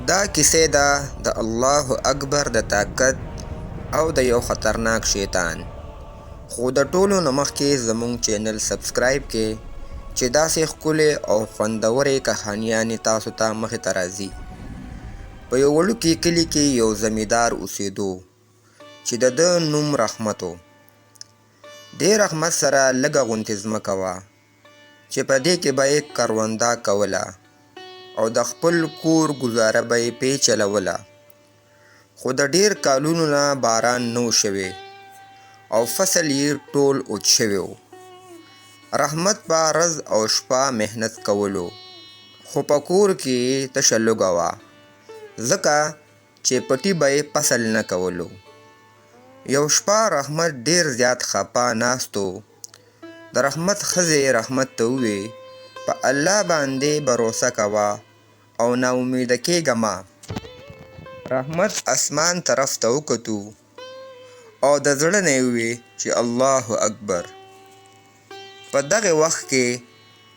دا کیسه ده د الله اکبر د طاقت او د یو خطرناک شیطان. خو د ټولو نه مخکې زمونږ چینل سبسکرایب کړئ چې داسې ښکلې او خوندورې کهانیانې تاسو ته مخې ته راځي. په یو وړوکي کلي کې یو زمیندار اوسېدو چې د ده نوم رحمت و. دې رحمت سره لږه غوندې ځمکه وه چې په دې کې به یې کرونده کوله او د خپل کور ګوزاره به یې پې چلوله. خو د ډېر کالونو نه باران نه و شوی او فصل یې ټول وچ شوی و. رحمت به رځ او شپه محنت کولو خو په کور کې یې تشه لوږه وه ځکه چې پټي به یې فصل نه کولو. یو شپه رحمت ډېر زیات خپه ناست و. د رحمت ښځې رحمت ته ووې، په الله باندې بروسه کوه او نا امیده کېږه مه. رحمت اسمان طرف ته وکتو او د زړه نه یې ووې چې الله اکبر. په دغې وخت کې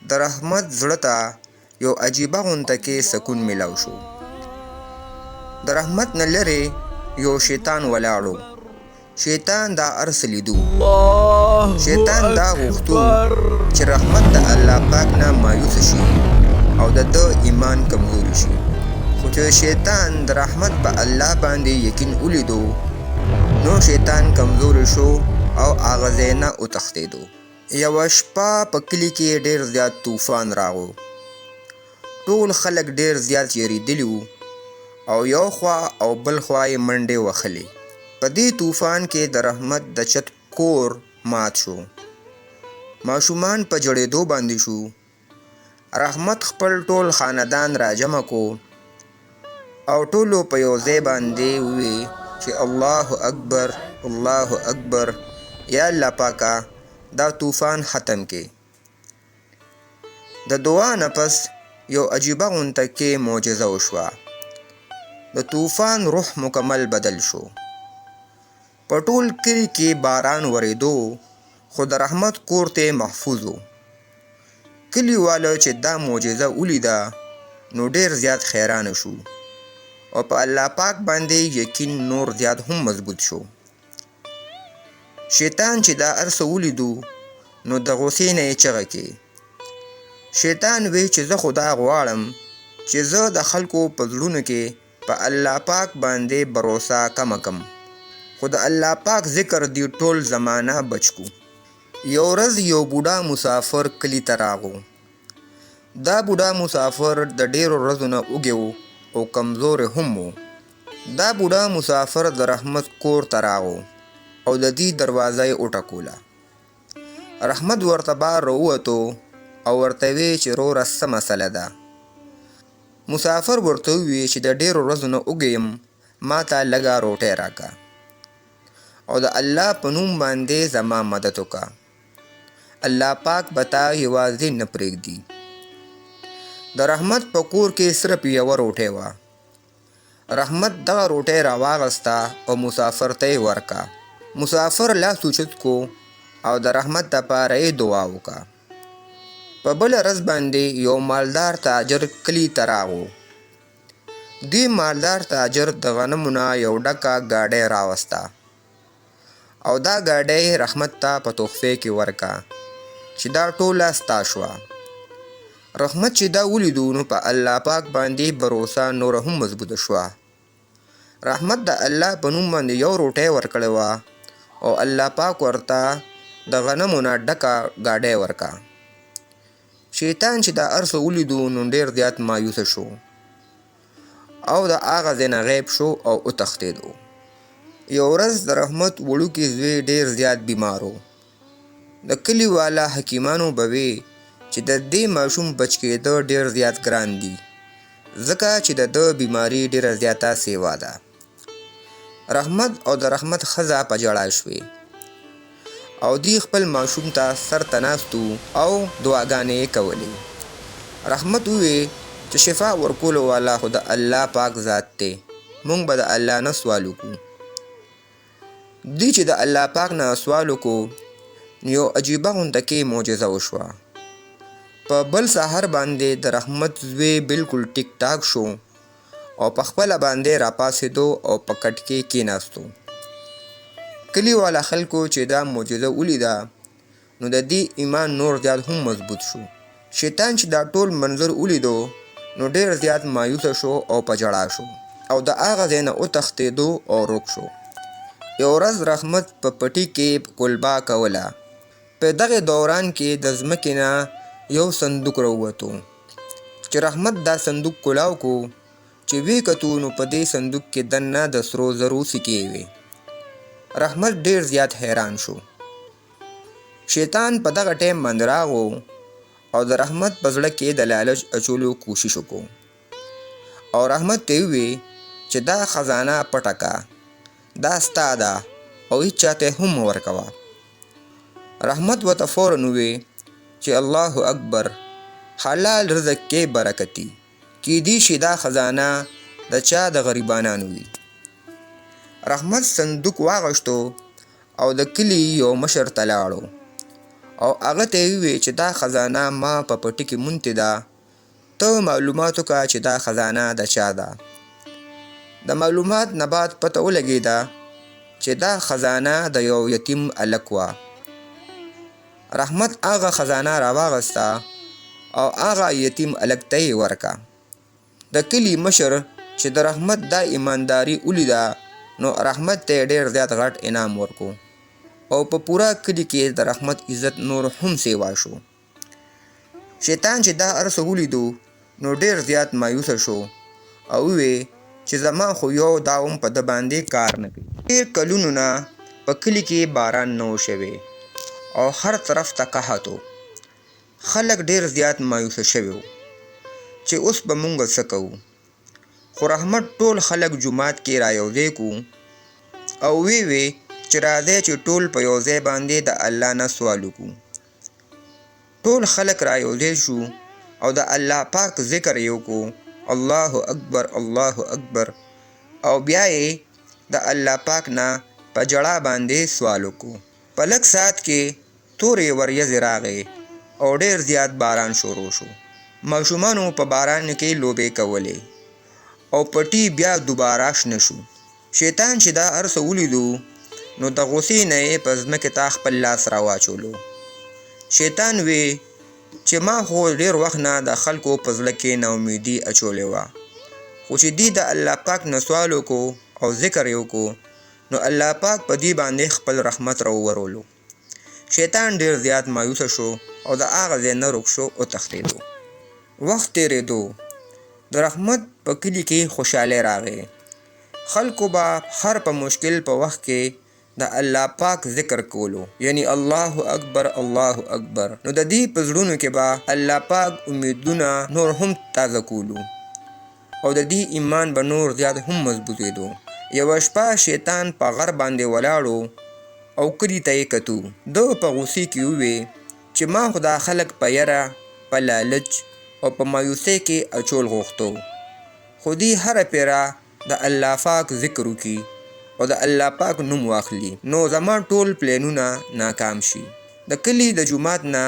د رحمت زړه ته یو عجیبه غونته کې سکون ملاو شو. د رحمت نه لرې یو شیطان ولاړ و. شیطان دا هر څه لیدو. شیطان دا غوښتو چې رحمت د الله پاک نه مایوسه شي او د ده ایمان کمزوري شي. خو چې شیطان د رحمت په الله باندې یقین ولیدو نو شیطان کمزوري شو او هغه ځای نه وتښتېدو. یوه شپه په کلي کې ډېر زیات طوفان راغو. ټول خلک ډېر زیات یریدلي وو او یو خوا او بل خوا یې منډې وهلې. په دې طوفان کې د رحمت د چت کور مات شو. ماشومان په ژړېدو باندې شو. رحمت خپل ټول خاندان راجمع کو او ټولو په یو ځای باندې ووی چې الله اکبر، الله اکبر، یا الله پاکه دا طوفان ختم کې. د دعا نه پس یو عجیبه غونته کې معجزه وشوه. د طوفان روح مکمل بدل شو. په ټول کلي کې باران ورېدو خو د رحمت کور ته محفوظ و. کلي والو چې دا معجزه ولیده نو ډېر زیات حیرانه شو او په الله پاک باندې یقین نور زیات هم مضبوط شو. شیطان چې دا هر څه ولیدو نو د غوسې نه یې چغه کې. شیطان وی چې زه خو دا غواړم چې زه د خلکو په زړونو کې په الله پاک باندې بروسه کمه کم خو د الله پاک ذکر دی ټول زمانه بچ کو. یو ورځ یو بوډا مسافر کلي ته راغو. دا بوډا مسافر د ډیرو ورځو نه وږی و او کمزوری هم و. دا بوډا مسافر د رحمت کور ته راغو او د دی دروازه یې وټکوله. رحمت ورته بار راووتو او ورته وی چې روره څه مسله ده؟ مسافر ورته ووی چې د ډیرو ورځو نه وږی یم ماته لږه روټۍ راکه او د الله په نوم باندې زما مدد وکه الله پاک به تا یوازې نه پرېږدي. د رحمت په کور کې صرف یوه روټۍ وه. رحمت دغه روټۍ راواغسته او مسافر ته یې ورکه. مسافر لاس اوچت کو او د رحمت دپاره یې دعا وکه. په بله ورځ باندې یو مالدار تاجر کلي ته راغو. دې مالدار تاجر د غنمو نه یو ډکه ګاډۍ راوسته او دا ګاډۍ یې رحمت ته په تحفې کې ورکه چې دا ټوله ستا شوه. رحمت چې دا ولیدو نو په الله پاک باندې بروسه نوره هم مضبوطه شوه. رحمت د الله په نوم باندې یو روټۍ ورکړې وه او الله پاک ورته د غنمو نه ډکه ګاډۍ ورکه. شیطان چې دا هر څه ولیدو نو ډیر زیات مایوسه شو او د هغه ځای نه غیب شو او وتښتېدو. یو ورځ د رحمت وړوکی زوی ډیر زیات بیمار و. د کلي والا حکیمانو به وې چې د دې ماشوم بچ کېده ډېر زیات ګران دي ځکه چې د ده بیماري ډېره زیاته سیوا ده. رحمت او د رحمت ښځه په ژړا شوې او دوی خپل ماشوم ته سر ته ناست وو او دعاګانې یې کولې. رحمت ووې چې شفا ورکولو والا خو د الله پاک ذات دی، مونږ به د الله نه سوال وکړو. دوی چې د الله پاک نه سوال وکړو نو یو عجیبه غونته کې معجزه وشوه. په بل سحر باندې د رحمت زوی بالکل ټیک ټاک شو او په خپله باندې راپاڅېدو او په کټ کې کېناستو. کلي والا خلکو چې دا معجزه ولیده نو د دې ایمان نور زیات هم مضبوط شو. شیطان چې دا ټول منظر ولیدو نو ډېر زیات مایوسه شو او په ژړا شو او د هغه ځای نه وتښتېدو او ورک شو. یوه ورځ رحمت په پټي کې کولبا کوله. په دغې دوران کې د ځمکې نه یو صندوق راووتو. چې رحمت دا صندوق کولاو کو، چې ویې کتو نو په دې صندوق کې دننه د سرو زرو سکې وې. رحمت ډېر زیات حیران شو. شیطان په دغه ټایم باندې راغو او د رحمت په زړه کې د لالچ اچولو کوشش وکړو او رحمت ته یې ووی چې دا خزانه پټه که، دا ستا ده او هیچا ته هم مه ورکوه. رحمت ورته فورا ووی چې الله اکبر، حلال رزق کې برکت دي، کیدی شي دا خزانه د چا د غریبانانو وي. رحمت صندوق واغشتو او د کلي یو مشر ته لاړو او هغه ته یې ووی چې دا خزانه ما په پټي کې مونتې ده، ته معلومات وکړه چې دا خزانه د چا ده. د معلومات نه بعد پته ولګېده چې دا خزانه د یو یتیم هلک وه. رحمت هغه خزانه راواغسته او هغه یتیم هلک ته یې ورکړه. د کلي مشر چې د رحمت دا ایمانداري ولیده نو رحمت ته یې ډېر زیات غټ انعام ورکړو او په پوره کلي کې د رحمت عزت نور هم سیوا شو. شیطان چې دا هر څه ولیدو نو ډېر زیات مایوسه شو او ووې چې زما خو یو داوم په ده باندې کار نه کوي. ډېر کلونو نه په کلي کې باران نه و شوی او هر طرف ته قحط و. خلک ډېر زیات مایوسه شوي وو چې اوس به مونږ څه کوو. خو رحمت ټول خلک جومات کې را یو ځای کو او ویې وې چې راځئ چې ټول په یو ځای باندې د الله نه سوال وکړو. ټول خلک را یو ځای شو او د الله پاک ذکر یې وکړو، الله اکبر الله اکبر، او بیا یې د الله پاک نه په ژړا باندې سوال وکړو. په لږ ساعت کې تورې وریځې راغې او ډېر زیات باران شروع شو. ماشومانو په باران کې لوبې کولې او پټي بیا دوباره شنه شو. شیطان چې دا هر څه ولیدو نو د غوسې نه یې په ځمکې ته خپل لاس راواچولو. شیطان وې چې ما خو ډېر وخت نه د خلکو په زړه کې ناامیدي اچولې وه، خو چې دوی د الله پاک نه سوال وکړو او ذکر یې وکړو نو الله پاک په دوی باندې خپل رحمت راوورولو. شیطان ډېر زیات مایوسه شو او د هغه ځای نه ورک شو وتښتېدو. وخت تېرېدو، د رحمت په کلي کې خوشحالی راغی. خلکو به هر په مشکل په وخت کې د الله پاک ذکر کولو، یعنی الله اکبر الله اکبر، نو د دوی په زړونو کې به الله پاک امیدونه نور هم تازه کولو. او د دې ایمان به نور زیات هم مضبوطېدو. یوه شپه شیطان په غر باندې ولاړ و او کلي ته یې کتو. ده په غوسې کې ووې چې ما خو دا خلک په یره، په لالچ او په مایوسۍ کې اچول غوښتو، خو دوی هره پېره د الله فاک ذکر وکړي او د الله پاک نوم واخلي نو زما ټول پلانونه ناکام شي. د کلي د جومات نه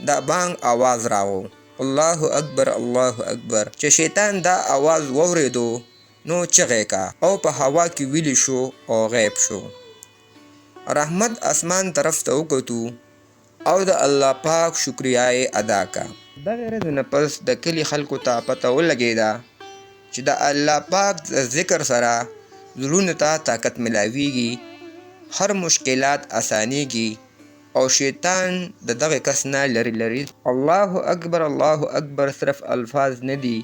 د بانګ اواز راغو. الله اکبر الله اکبر چې شیطان دا اواز واوریدو نو چغه یې کا او په هوا کې ویلي شو او غیب شو. رحمت اسمان طرف ته وکتو او د الله پاک شکریا یې ادا کا. دغې ورځې نه پس د کلي خلکو ته پته ولګیده چې د الله پاک د ذکر سره زړونو ته طاقت ملاویږي، هر مشکلات اسانیږي او شیطان د دغه کس نه لرې لرې. الله اکبر الله اکبر صرف الفاظ نه دي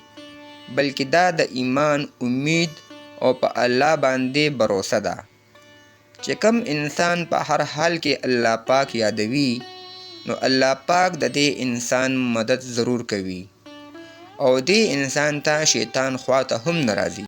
بلکې دا د ایمان، امید او په الله باندې بروسه ده. چې کوم انسان په هر حال کې الله پاک یادوي نو الله پاک د دې انسان مدد ضرور کوي او دې انسان ته شیطان خواته هم نه راځي.